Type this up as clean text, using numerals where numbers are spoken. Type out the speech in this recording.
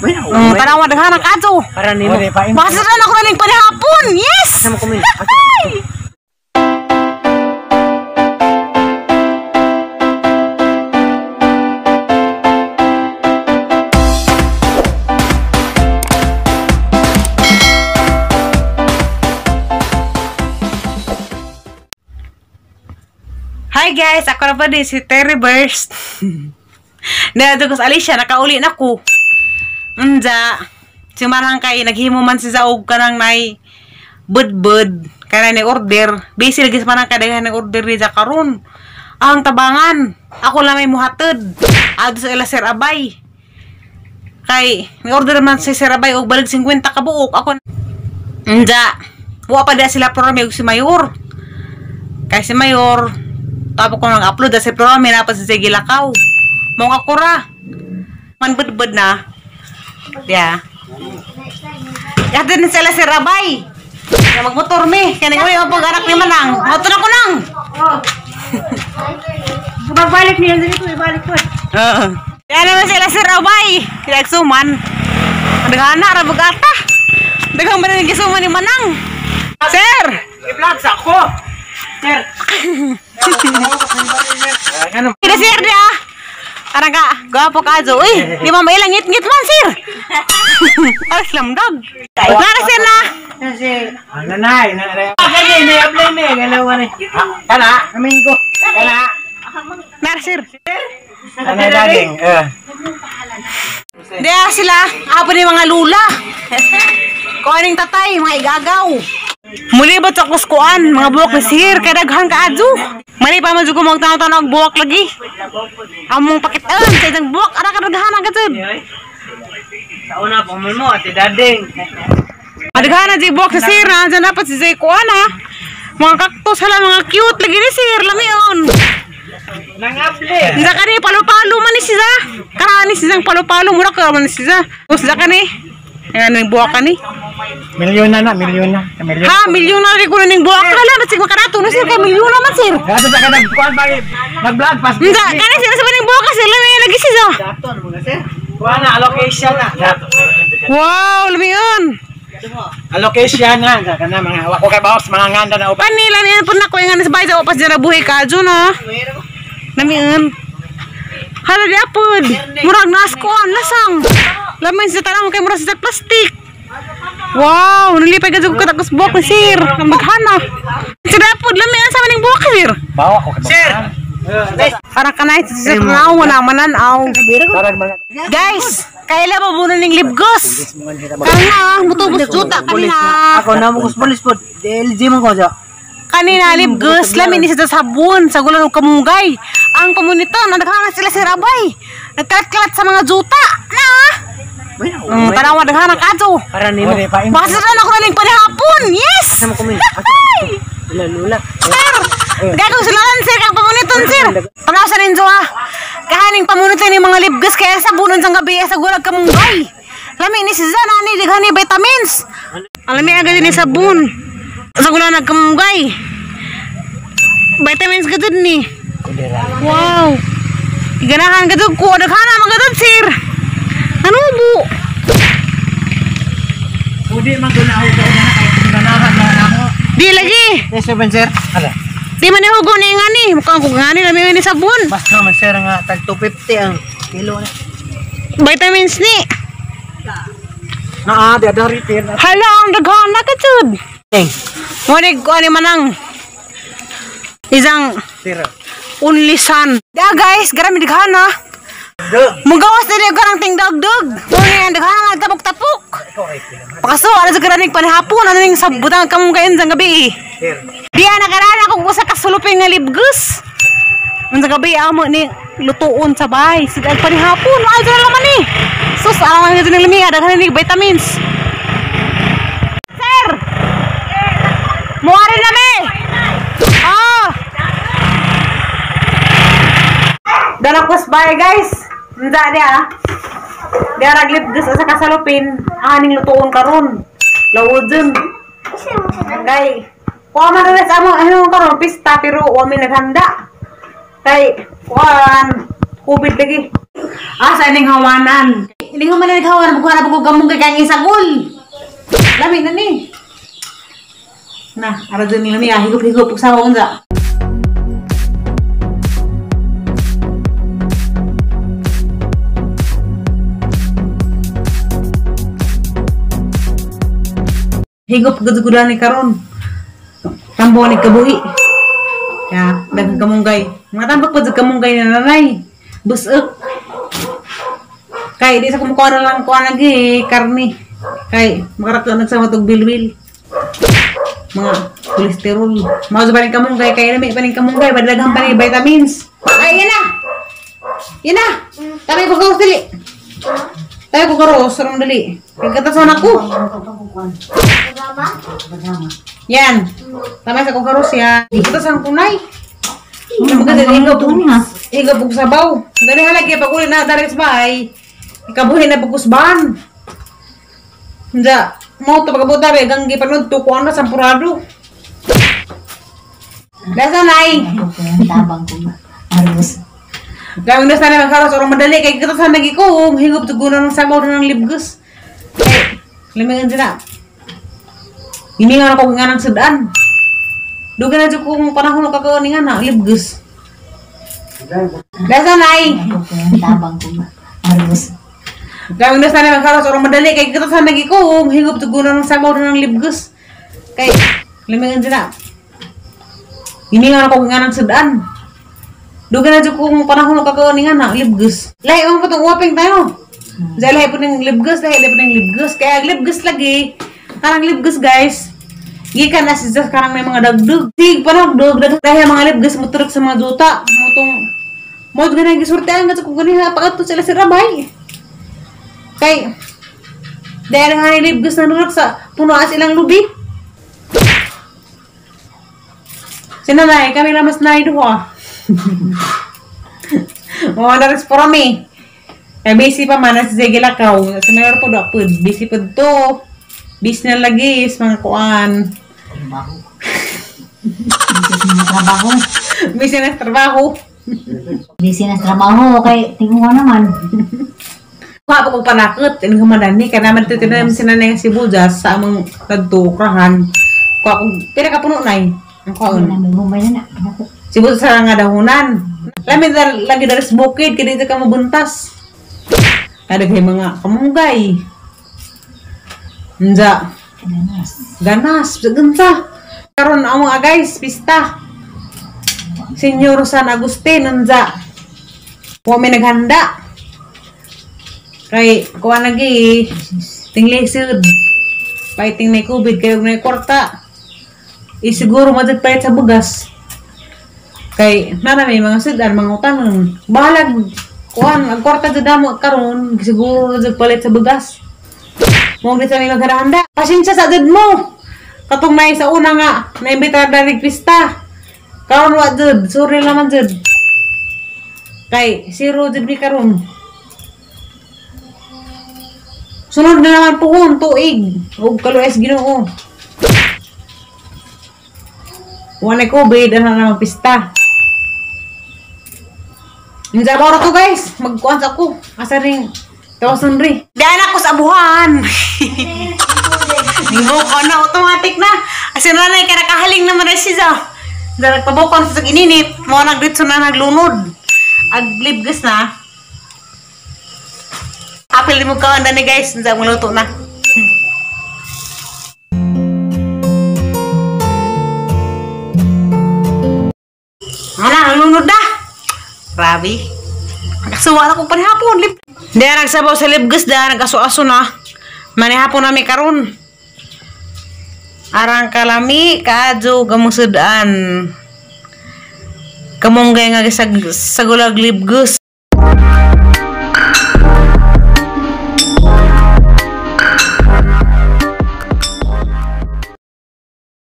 Tanawa daghan ang kadto. Para nimo. Basta na ako naning panihapon. Yes. Asa mo kumin? Hi guys, ako na pa din si Terry Burst. Nandito ko sa Alicia, nakauli na ko. Unja, si Marangkay, naghimo man si Zaog ka ng nay budbud, kaya na order. Busy lagi sa Marangkay, dahil na order ni karon. Ang tabangan, ako lang may muhatod. Ado sa ila Sir Abay. Kay, may order man si Sir Abay, og balig 50 kabuok. Ako, unja, wa pa da sila programa og si Mayor. Kay si Mayor, tapos ko nag-upload sa programa, napas sa Gilakaw. Mong ako ra. Man budbud na. Yeah. Yata din sila si Rabay. Kaya magmotor mi. Kaya nag-uwi ang pag-anak ni Manang. Motor ako nang. Magbalik niya dito, ibalik ko. Oo. Yan naman sila si Rabay. Kaya suman. Daghana ra bugata. Daghang man rin gisuman ni Manang. Sir! I-vlog sa ako. Sir. Sir, sir dia. Karang ka, gwapo ka jo. Uy, di ba mailang ngit-ngit man, sir? Alas lamdag. Nara sir na. Ano na, na. Kani ni apply ni, galaw ni. Kana, amin ko. Kana. Nara sir. Ano dading? Dia sila, apo ni mga lula. Kuaning tatay, mga igagaw. Muli ba sa kuskuan, mga buwak ni sir, kay daghan ka adyo. Mali pa man jud ko magtanaw-tanaw og buwak lagi. Among pakitaan sa isang buwak, ara ka daghan ang katud. Sa una pa mo ate dading. Daghan na di buwak ni sir, nandiyan dapat si Zay kuan ha. Mga kaktus hala, mga cute lagi ni sir, lamion. Nangable. Unsa kani palo-palo man ni siya. Karani siyang palo-palo, mura ka man ni siya. Usda kani. Ayan ning buwak kani. Milyon na na, milyon na. Milyon. Ha, milyon na rin ko na ning buwak. Hala, basig makarato na sir, kay milyon na man sir. Kato sa kanang kuan ba nag-vlog pas. Unsa kani sir sa ning buwak sir, lami lagi siya. Daton mo na sir. Kuan na allocation na. Wow, lamion. Allocation na kana mga wa ko kay bawas mga nganda na upa. Pani lamion pud nako ingan sa bayad upas dira buhi ka adyo na. Lamion. Hala di apod. Murag naskoan lasang. Lamin sa tanang kay murag sa plastic. Wow, nalipay ka jud ko katagos buwak ni sir. Ang maghana. Sir apod lami sa maning buwak sir. Bawa ko kay sir. Para kanay sa tanaw na mananaw. Guys, kaila ba buno ning libgos? Kana mutubos juta kanina. Ako na mo pulis pod. DLG man ko ja. Kanina libgos lami ni sa sabon sa gulan og kamungay. Ang komuniton nagdaghan sila sir Abay. Nagkalat-kalat sa mga juta. Na. Tanawa daghan ang kadto. Para nimo. Basta na ako naning panihapon. Yes. Asa mo kumin? Lula lula. Sir, gagawin sila sir kang pamuniton sir. Tanaw sa ninyo ha. Kahaning pamuniton ni mga libgas kaya sa bunon sang gabi sa gulag kamunggay. Lami ni si Zana ni daghan ni vitamins. Alami agad ni sabon. Sa gulag nagkamunggay. Vitamins gadud ni. Wow. Ganahan gadud ko daghan ang gadud sir. Nanubo. Pudi man gud na ako na kay ganahan na ako. Di lagi. Yes man sir. Ala. Di man hugo ni ngani, mukhang ko ngani lami ni sabon. Basta man sir nga tag 250 ang kilo na. Vitamins ni. Naa di ada repair. Hala ang daghan na katud. Eng. Mo ni ko ani manang isang sir. Only son. Da guys, garami daghan na. Mugawas dili ka ng tingdagdag. Muna ang daghan nga tapok-tapok. Pakaso, ano sa garaning panihapon, ano ning sabutang kamong kain sa gabi. Di na karana kung usa ka sulupin nga libgus. Sa gabi amo ni lutuon sa bahay. Sige ang panihapon, ay dyan laman ni. Sus, alam nga dyan ng lamiya, daghan ni vitamins. Sir! Muwari na me! Ah! Dalakos bahay guys. Nda dia. Dia raglip gus sa kasalupin. Aning lutuon karon. Lawodun. Kay kuha man rin sa amo ano karon pista pero wa mi naghanda. Kay kuan COVID lagi. Asa ning hawanan. Hindi ko man naghawa na bukuha na buko kamunggay kang isagol. Lami na ni. Na, ara dyan nila niya. Higup-higup sa unsa. Higup gud-gudan ni karon. Tambo ni kabuhi. Ya, daghang kamunggay. Mga tambak pa jud kamunggay na nanay. Busok. Kay di sa kumukuha na lang kuha lagi karni. Kay makarakto nagsama tog bilbil. Mga kolesterol. Mao pa rin kamunggay kay lami pa rin kamunggay, badaghan pa rin vitamins. Ay, yan na. Yan na. Tabi ko karos dali. Tabi ko karos sarong dali. Kagkatasan ako. Yan. Tama sa kong karos yan. Kagkatasan ko nay. Maganda higop og sabaw. Dali halagi pag uli na dari sa bahay. Ikabuhi na pagkusban. Nja, mo to pagabot be ganggi panud to kuan na sampurado. Dasa nay. Tabang ko. Aros. Gawin na sana magkaros orong madali kay katasan lagi ko higop tugunan ng sabaw ng libgus. Kay limingan sila. Hiningan ako nga ng sudan. Dugan na jud kung panahon kakaon nga na libgus. Dasa nay. Tabang ko. Aros. Gawin na sana magkaros orong madali kay katasan lagi ko higop tugunan ng sabaw ng libgus. Kay limingan sila. Hiningan ako nga ng sudan. Dugan na jud kung panahon kakaon nga na libgus. Lahi mo patong uwaping tayo. Lahi po ng libgus, lahi po ng libgus. Kaya libgus lagi. Karang libgus guys. Gikan na siya karang may mga dagdug. Sig panagdug dahil mga libgus muturok sa mga juta. Motong mo ganay gisurtean nga kung ganiha pagadto sila si Rabay. Kay dahil nga libgus na nurok sa puno as ilang lubi. Sinanay kami lamas na duha. Mga naris po rami. Eh, busy pa man si Zegi Lakaw. Sa mayor po dapat. Busy po to. Busy na lagi sa mga kuan. Trabaho. Busy na trabaho. Busy na trabaho. Busy na trabaho. Kay tinguha naman. Kuha pa kong panakot. Ini kumadani. Kaya naman titinanim sinanay nga sibuyas sa among tagtukrahan. Kuha kong pinakapuno na eh. Ang kuha. Bumbay na na. Sibuyas sa nga dahunan. Lami lagi dari sa bukid, kaya dito ka mabuntas. Kada kay mga kamunggay. Nja. Ganas. Ganas. Gansa. Karon ang mga guys, pista. Senyor San Agustin, nja. Kuha may naghanda. Kay, kuha lagi. Tinglisod. Fighting na COVID, kayo na kwarta. Isiguro madad palit sa bugas. Kay nana may mga sudan, mga utanon. Bahalag, kuan, ang kwarta jud damo karon, siguro jud palit sa bugas. Mo gid sa may maghanda. Pasensya sa jud mo. Katong nay sa una nga naimbitahan na pista. Karon wa jud, sorry naman jud. Kay zero jud mi karon. Sunod na naman puhon tuig ug kalues Ginoo. Wa na COVID ana naman pista. Unsa ba to guys? Magkuan sa ako. Asa ring tawason ri. Daan ako sa abuhan. Nibukon na automatic na. Asa na nay kay nakahaling naman na siya. Darag pabukon sa ininit, mo nagditso na naglunod. Aglibgas na. Apil mo kaon ni guys, unsa maluto na. Ana, nalunod na. Grabe. Nakasuwa na ko panihapon. Di na nagsabaw sa libgas, di na nag-aso-aso na. Manihapon nami karon. Arang kalami, kaadyo, gamusudan. Kamunggay nga sagulag libgas.